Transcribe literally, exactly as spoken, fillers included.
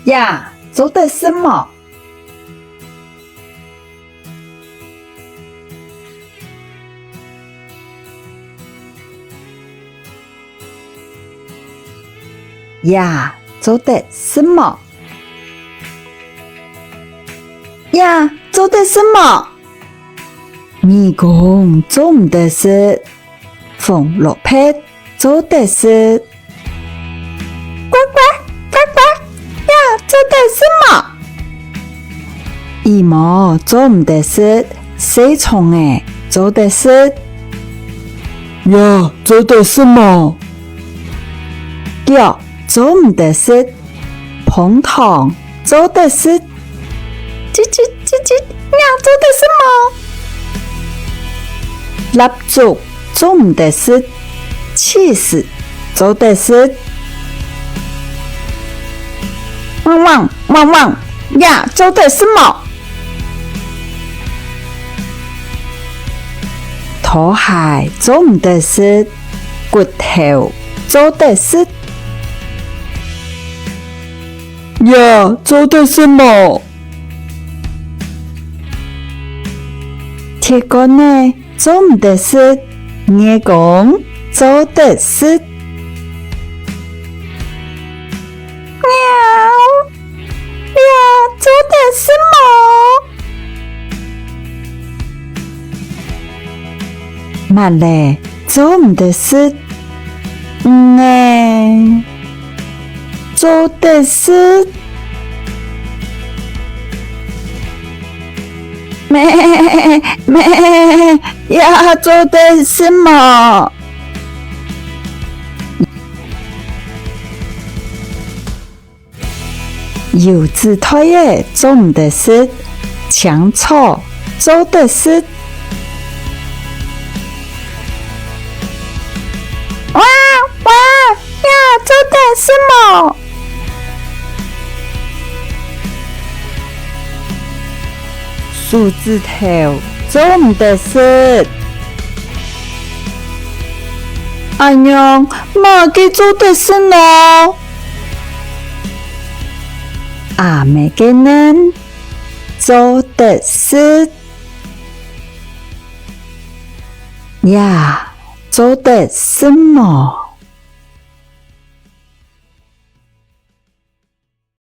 這做得食無？這做得食無？這做得食無？耳公做毋得食，紅蘿蔔做得食。呱呱，呱呱，這做得食無？羽毛做毋得食，細蟲仔做得食。這做得食無？腳做毋得食， 膨糖做得食。吱吱吱吱，這做得食無？蠟燭做毋得食，起司做得食。汪汪，汪汪，這做得食無？拖鞋做毋得食，骨頭做得食。 這做得食無？鐵罐仔做毋得食，耳公做得食。喵，這做得食無？ 襪仔做毋得食，魚仔做得食。咩咩，這做得食無？ 油紙袋仔做毋得食，青草做得食。哇哇，這做得食無？手指頭做毋得食。恁樣，麼个做得食呢？ 阿姆个奶做得食，這做得食無？